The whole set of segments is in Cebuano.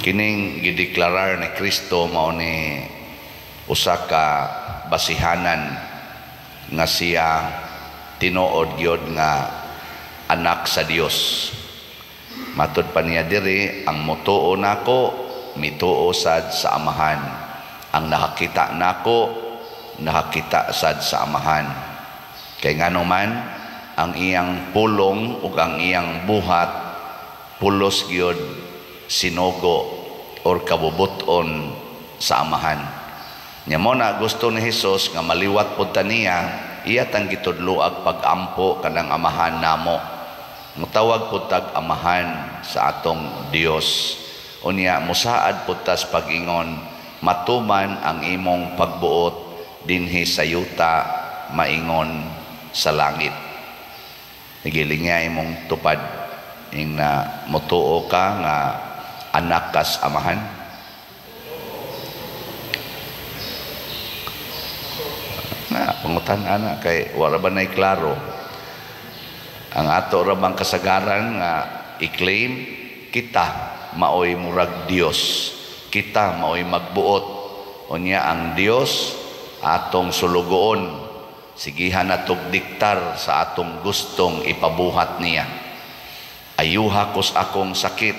Kining gideklarar ni Kristo mao ni usa ka basihanan nga siya tinuod gyud nga anak sa Dios. Matud pa niya diri, ang motuo nako mituo sad sa Amahan. Ang nakakita nako, nakakita sad sa Amahan. Kay ngano man ang iyang pulong ug ang iyang buhat pulos gyud sinugo or kabubuton sa Amahan. Nya mo na gusto ni Hesus nga maliwat pud ta niya, iya tang gitudloag pag-ampo kanang Amahan namo. Mutawag pud tag Amahan sa atong Dios. Unya musaad pud tas pag-ingon, matuman ang imong pagbuot dinhi sa yuta maingon sa langit. Giling nga imong tupad ing na motuo ka nga anak kas Amahan. Na pangutan ana kay wala ba nay klaro. Ang ato ra bang kasagaran nga i-claim kita maoy murag Dios, kita maoy magbuot. Unya ang Dios atong sulugoon, sigihan natog diktar sa atong gustong ipabuhat niya. Ayuha ko sa akong sakit,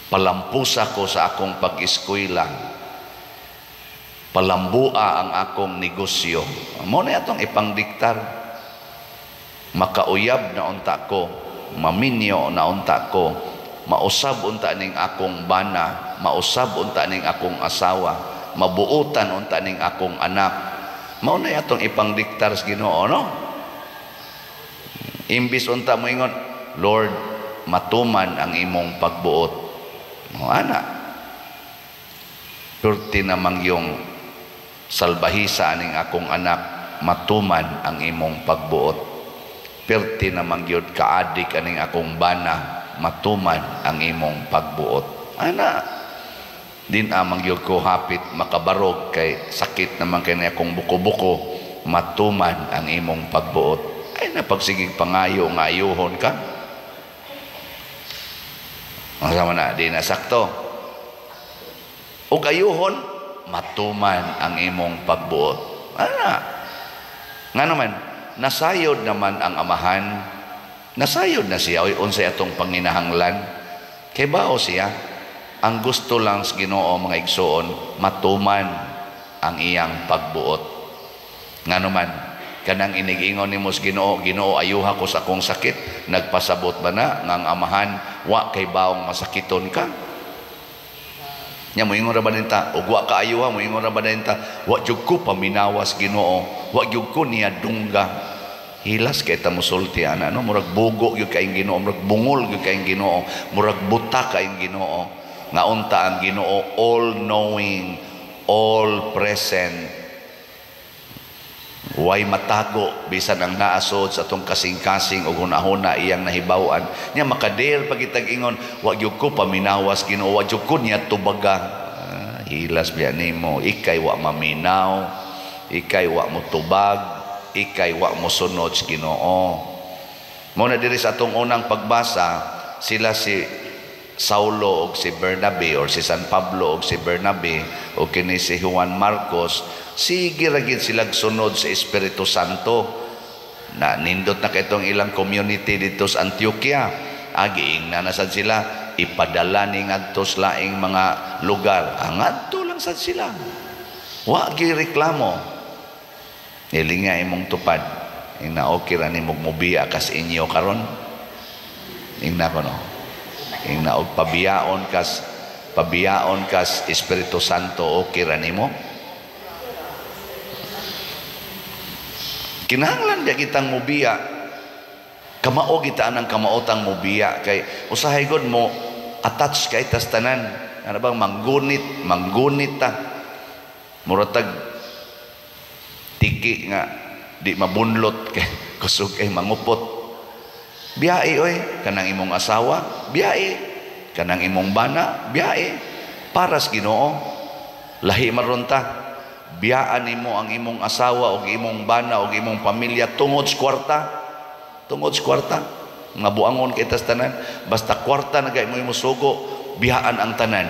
palampusa ko sa akong pag-eskwela, palambua ang akong negosyo. Mo na atong ipangdiktar. Makauyab na unta ko, maminyo na unta ko, mausab unta ning akong bana, mausab unta ning akong asawa, mabuotan unta ning akong anak. Mao na atong ipangdiktar sa Ginoo, no? Imbis unta mo ingon, Lord, matuman ang imong pagbuot. Mo ana. Perti namang yung salbahisa ning akong anak, matuman ang imong pagbuot. Perti namang gyud kaadik aning akong bana, matuman ang imong pagbuot. Ana, din amang gyud ko hapit makabarog kay sakit naman kay akong buko-buko, matuman ang imong pagbuot. Ay napagsigig pangayo nga ayuhon ka. Ang sama na, di na sakto. Og ayuhon, matuman ang imong pagbuot. Ana, nga naman, nasayod naman ang Amahan, nasayod na siya, oy, unsay atong panginahanglan. Kay bao siya, ang gusto lang sa Ginoo mga igsoon, matuman ang iyang pagbuot. Nga naman, kanang inigingon nimo sa Ginoo, Ginoo, ayuha ko sa akong sakit, nagpasabot ba na nga ang Amahan, wa kay baong masakiton ka? Nya moingon ra ba ninta, ug wa ka ayuha, moingon ra ba ninta, wa jud ko paminawas Ginoo, wa jud ko niya dungga. Hilas kay ta mosulti ana, no? Murag bugo gyud kay Ginoo, murag bungol gyud kay Ginoo, murag buta kay Ginoo. Nga unta ang Ginoo all knowing, all present. Way matago bisan ang naasod sa atong kasing-kasing og hunahuna iyang nahibaw-an. Nya makadir pagitag ingon, wa gyud ko paminawas Ginoo, wa gyud ko niya tubaga. Hilas biya nimo, ikay wa maminaw, ikay wa motubag, ikay wa mosunod sa Ginoo. Mo na diri sa atong unang pagbasa, sila si Saulo og si Bernabe or si San Pablo og si Bernabe o kini si Juan Marcos, sige ra gid silag sunod sa Espiritu Santo. Na nindot na kay itong ilang community dito sa Antioquia. Agiing na na sad sila, ipadala ni ngadto sa laing mga lugar. Ngadto lang sad sila. Wa gi reklamo. Nilinga imong tupad. Ing na okay ra nimo mobiya kas inyo karon. Ing na ko no. Ing na og pabiyaon kas Espiritu Santo, okay ra nimo. Kinahanglan biya kitang mobiya. Kamao kita anang kamaotang mobiya kay usahay gud mo attach kay tas tanan. Ano bang manggunit, manggunit ta. Muratag tiki nga di mabunlot kay kusog kay mangupot. Biyae oy kanang imong asawa, biyae kanang imong bana, biyae paras Ginoo. Lahi maron ta. Biyaan nimo ang imong asawa og imong bana og imong pamilya tungod sa kwarta. Tungod sa kwarta. Nga buangon kay tas tanan, basta kwarta na kay mo musugo, bihaan ang tanan.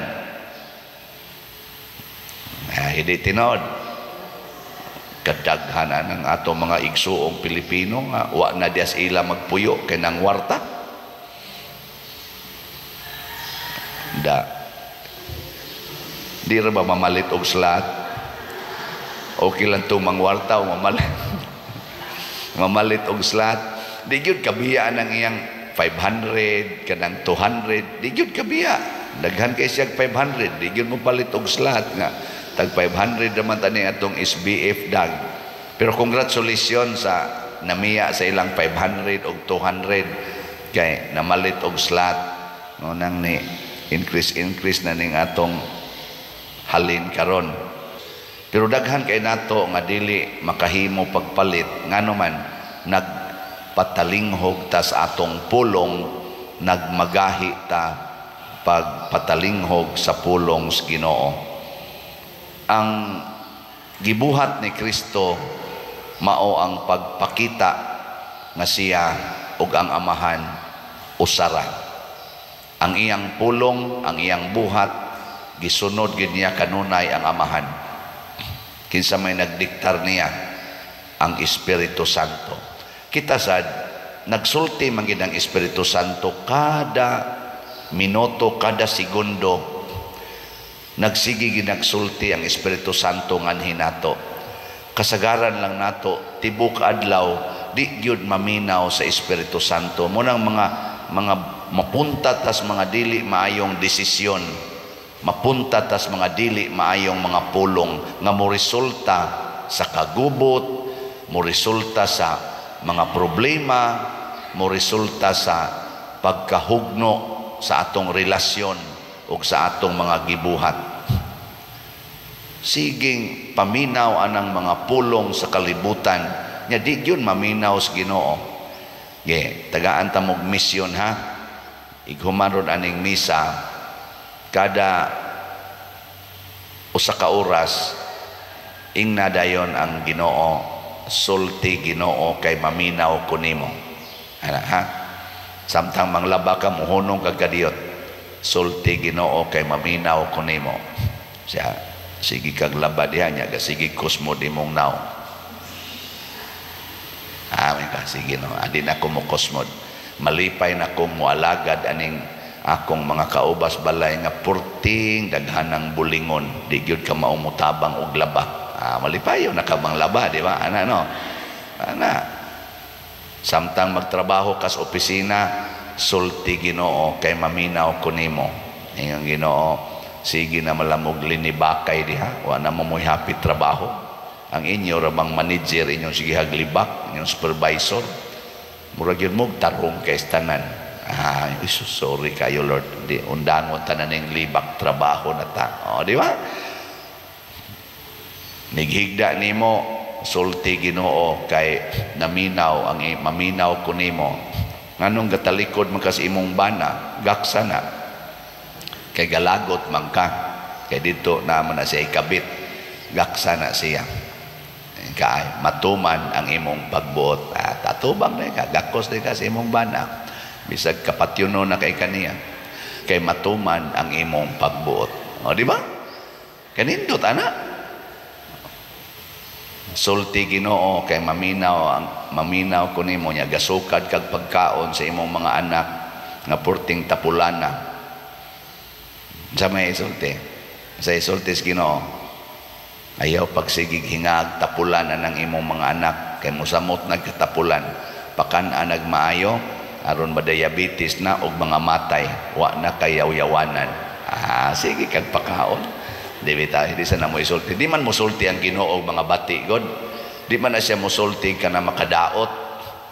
Ah, hindi tinuod. Kadaghanan ang ato mga igsuong Pilipino nga wa na dias ila magpuyo kay nang warta. Da. Di ra ba mamalit og slat? Okay lang to mangwarta o mamalit. Mamalit og slat. Di gyud kabiya ang iyang 500 kanang 200, di gyud kabiya. Daghan kay siya 500, di gyud mo palit og slat nga tag 500 naman tani atong SBF dag. Pero congratulations sa namiya sa ilang 500 og 200 kay namalit og slat. No nang ni increase increase na ning atong halin karon. Pero daghan kay nato nga dili makahimo pagpalit, ngano man nagpatalinghog ta sa atong pulong, nagmagahi ta pagpatalinghog sa pulong sa Ginoo. Ang gibuhat ni Kristo mao ang pagpakita nga siya ug ang Amahan usara. Ang iyang pulong, ang iyang buhat, gisunod gid niya kanunay ang Amahan. Kinsa may nagdiktar niya? Ang Espiritu Santo. Kita sad nagsulti man gid ang Espiritu Santo kada minuto, kada segundo. Nagsige gid nagsulti ang Espiritu Santo nganhi nato. Kasagaran lang nato tibok adlaw di gyud maminaw sa Espiritu Santo. Mo nang mga mapunta tas mga dili maayong desisyon, mapunta tas mga dili maayong mga pulong nga moresulta sa kagubot, moresulta sa mga problema, moresulta sa pagkahugno sa atong relasyon ug sa atong mga gibuhat. Siging paminaw anang mga pulong sa kalibutan nya di gyud maminaw sa Ginoo. Ge, tagaan ta mog misyon ha. Ighuman ron aning misa kada usa ka oras, ingna dayon ang Ginoo, sulti Ginoo kay maminaw ko nimo. Ana ha. Samtang manglaba ka, muhunong kag kadiyot, sulti Ginoo kay maminaw ko nimo. Siya sige kag laba diha nya, sige kusmod imong naw. Amin ka, sige no, adi na ko mo kusmod. Malipay na ko moalagad aning akong mga kaubas balay nga purting daghanang bulingon, di gyud ka maumutabang og laba. Ah, malipayo na ka mang laba, di ba? Ana no. Ana. Samtang magtrabaho kas opisina, sulti Ginoo kay maminaw ko nimo. Ingon Ginoo, sige na malamog linibakay diha, wa na mo mo'y happy trabaho. Ang inyo ra bang manager inyong sige haglibak, inyong supervisor. Murag yun mo tarong kay tanan. Ah, sorry kayo Lord, di undangon tanan ning libak trabaho na ta. O, di ba? Nighigda nimo, sulti Ginoo kay naminaw ang maminaw ko nimo. Nganong gatalikod man kas imong bana, gaksa na. Kay galagot man ka. Kay dito naman na siya ikabit, gaksa na siya. Kay matuman ang imong pagbuot. Ah, tatubang na ka, gakos na ka sa imong bana. Bisag kapatyuno na kay kaniya. Kay matuman ang imong pagbuot. O, di ba? Kanindot ana. Sulti Ginoo kay maminaw ang maminaw ko nimo nya, gasukad kag pagkaon sa imong mga anak nga purting tapulana. Sa may isulti, sa isulti sa Ginoo, ayaw pagsigig hingag tapulana ng imong mga anak kay mosamot nagkatapulan, pakan-an nagmaayo aron madiabetes na og mga matay, wa na kayawyawanan. Ah, sige kag pakaon. Di ba di sa na mo isulti. Di man mosulti ang Ginoo og mga bati god. Di man na siya mosulti ka na makadaot.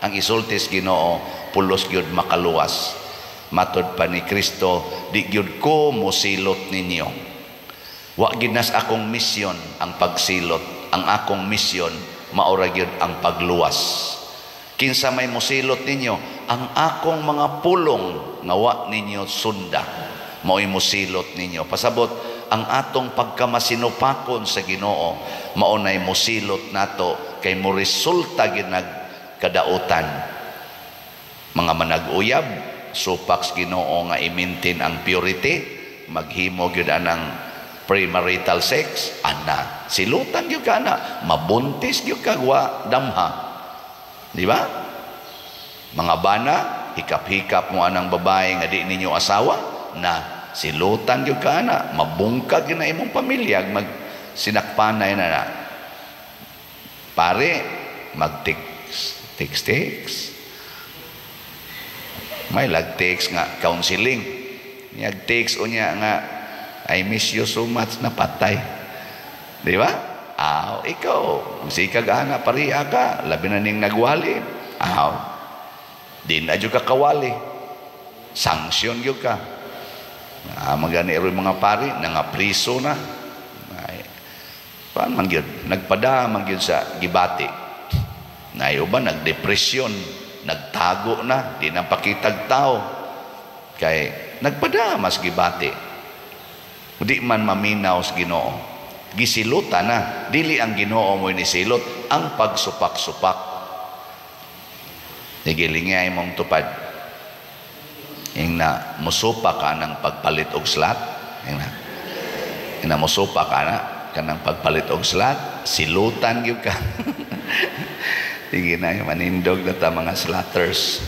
Ang isulti sa Ginoo pulos gyud makaluwas. Matod pa ni Kristo, di gyud ko mosilot ninyo. Wa gyud nas akong misyon ang pagsilot. Ang akong misyon maura gyud ang pagluwas. Kinsa may mosilot ninyo, ang akong mga pulong nga wa ninyo sunda, mao'y mosilot ninyo. Pasabot, ang atong pagkamasinupakon sa Ginoo mao nay mosilot nato kay moresulta gyud nagkadautan. Mga manag-uyab, supak sa Ginoo nga i-maintain ang purity, maghimo gyud anang premarital sex, ana, silutan gyud ka ana, mabuntis gyud ka, wa damha. Di ba? Mga bana, hikap-hikap mo anang babae nga di ninyo asawa, na silutan gyud ka ana, mabungkag gyud na imong pamilya, mag sinakpanay na na. Pare, mag-text, text, text. May lag-text nga counseling. Niyag text unya nga, "I miss you so much," na patay. Di ba? Aw, ikaw, sikag ana, pariya ka, labi na ning nagwali. Aw, di na jud ka kawali. Sanksyon gyud ka. Ah, magani ro mga pari, nangapriso na. Ay, paan man gyud? Nagpada man gyud sa gibati. Nayo ba nagdepresyon, nagtago na, di na pakitag tao. Kay nagpada mas gibati. Di man maminaw sa Ginoo. Gisilutan na, dili ang Ginoo mo nisilot, ang pagsupak-supak. Nigilingay mong tupad. Ing na musupa ka ng pagpalit og slot. Ing na musupa ka na kanang pagpalit og slot, silutan gyud ka. Sige na, manindog na ta mga slotters.